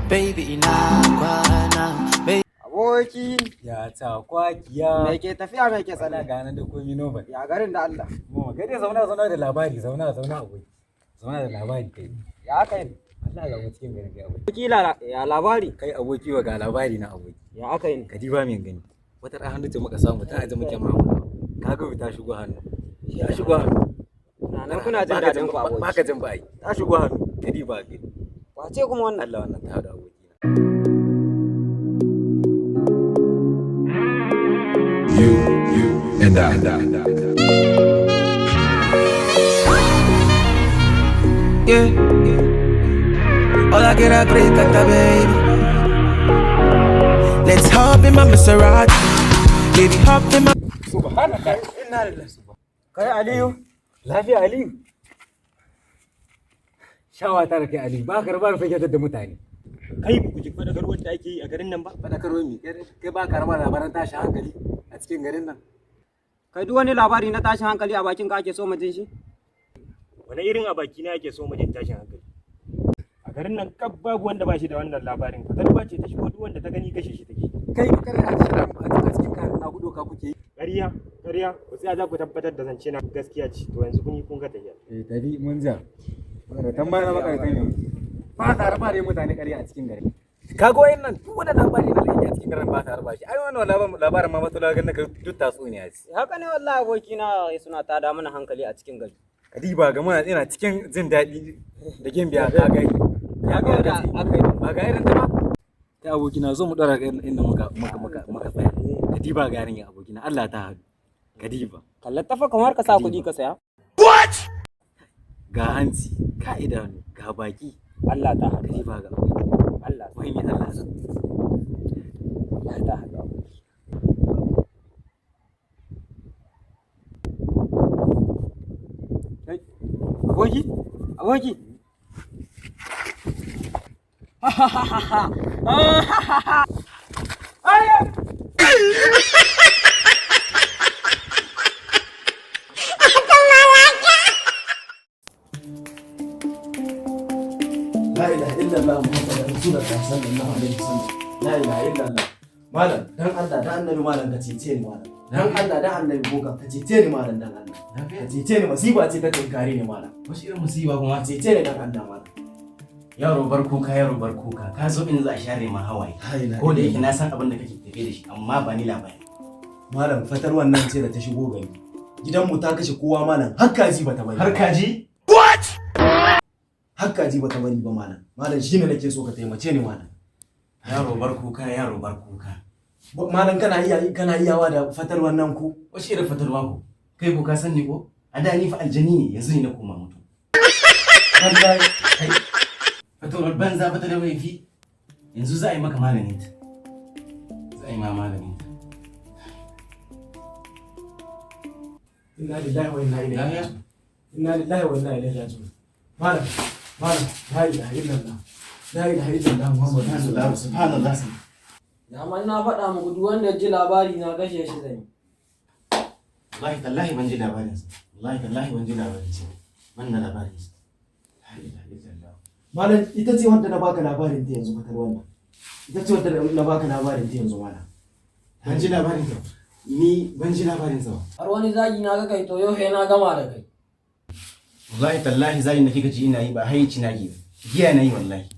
Baby, ina kwana. Baby. Aboki, Ya ta kwakiya. me ke tafiya, me ke Wallahi tsalle? Ga nan da komi normal. Ya garin da Allah? Mama, kai dai zauna, zauna da labari, zauna, zauna aboki. Zauna da labari kai. Ya aka yi? Allah, ga mu cikin garin kai, aboki. Aboki, ya labari? Kai aboki, wa ga labari na, aboki. Ya aka yi? Ka diba min gani. Wata ɗan hannu ce muka samu ta aje muke mamu. Ka ga ta shigo hannu. Ta shigo hannu. Na nan kuna jin Baka daɗin ku, aboki. Baka jin ba ai. Ta shigo hannu. Ka diba gani. Wace kuma wannan? Allah, wannan ta hadu, aboki na. You, and I. Yeah. All I get a great baby. Let's hop in my Maserati. Baby, hop in my Subhanallah. Inna lillahi. Kai Aliyu, Lafiya, Aliyu. Shawa ta da kai, Aliyu, ba ka raba fage da mutane. Kai, ba ku ji faɗakarwar da ake yi a garin nan ba? Faɗakarwar mi? Kai, ba ka raba labaran tashi hankali a cikin garin nan. Kai, duk wani labari na tashin hankali a bakin ka ake so mu jin shi? Wani irin a baki na ake so mu jin tashin hankali? A garin nan kaf babu wanda ba shi da wannan labarin. Fatalwa ce ta shigo, duk wanda ta gani kashe shi take. Kai, kada a cikin a cikin karin na gudu ka kuke yi. Ƙarya, ƙarya, ku tsaya, za ku tabbatar da zance na gaskiya ce. To yanzu kun yi, kun ga tafiya. Eh, tafi mun ja. Makaratan ba na makaratan ne. Ba ta raba dai mutane ƙarya a cikin gari. Kaga wayannan duk wani labari da yake a cikin garin ba ta raba shi. Ai wannan labarin ma matula ganin ka duk tatsuniya ce. Haka ne wallahi, aboki na, suna tada mana hankali a cikin gari. Kadiba ga muna ina cikin jin daɗi da gimbiya, ka gani. Ya ga da aka yi. Ba ga irin ta ba. Kai abokina, zo mu ɗora ga inda muka tsaya. Kadiba ga yarinya, abokina, Allah ta haɗu. Kadiba. Kallon tafa kamar ka sa kuɗi ka saya. Ga hanci, ga idanu, ga baki. Allah ta haɗu. Kadiba ga aboki. Allah. Wai ni Allah. Allah ta haɗu, aboki. Kai, aboki, aboki. La ilaha illallah Muhammadu Rasulullah sallallahu alaihi wasallam. La ilaha illallah. Malam, dan Allah dan Annabi, malam, ka cece ni, malam. Dan Allah dan Annabi, boka, ka cece ni, malam, dan Allah. Ka cece ni, masiba ce ta tunkare ni, malam. Wasu irin musiba kuma? Ka cece ni dan Allah, malam. Yaro, bar kuka, yaro, bar kuka. Ka zo in za a share ma hawaye. Ko da yake na san abin da kake tafe da shi, amma ba ni labari. Malam, fatar wannan ce da ta shigo gari. Gidanmu ta kashe kowa, malam, har kaji bata bari. Har kaji? Har kaji bata bari ba, malam. Malam, shine nake so ka taimace ni, malam. Yaro, bar kuka, yaro, bar kuka. Malam, kana iyawa da fatar wannan ko? Wasu irin fatalwa ko? Kai ko ka san ni ko? A da ni fa aljani ne, yanzu ne na koma mutum. Wallahi. Kai, fatalwar banza, fatalwar laifi. Yanzu za a yi maka maganin ta. Za a yi ma maganin ta. Inna lillahi wa inna ilaihi Lafiya? raji'un. Inna lillahi wa inna ilaihi raji'un. Malam, malam, la ilaha illallah. La ilaha illallah Muhammadu Subhanallah, Rasulullah. subhanallah. Daman na faɗa muku, duk wanda ya ji labari na kashe shi zan yi. Wallahi tallahi ban ji labarin sa. Wallahi tallahi ban ji labarin sa. Ban da labarin sa. La ilaha illallah. Malam, ita ce wanda na baka labarin ta yanzu, fatar wannan. Ita ce wanda na baka labarin ta yanzu, malam. Ban ji labarin sa. Ni ban ji labarin sa ba. Har wani zagi na ga kai, to yau sai na gama da kai. Wallahi tallahi zagin da kika ji ina yi ba hayyaci na yi ba. Giya na yi wallahi.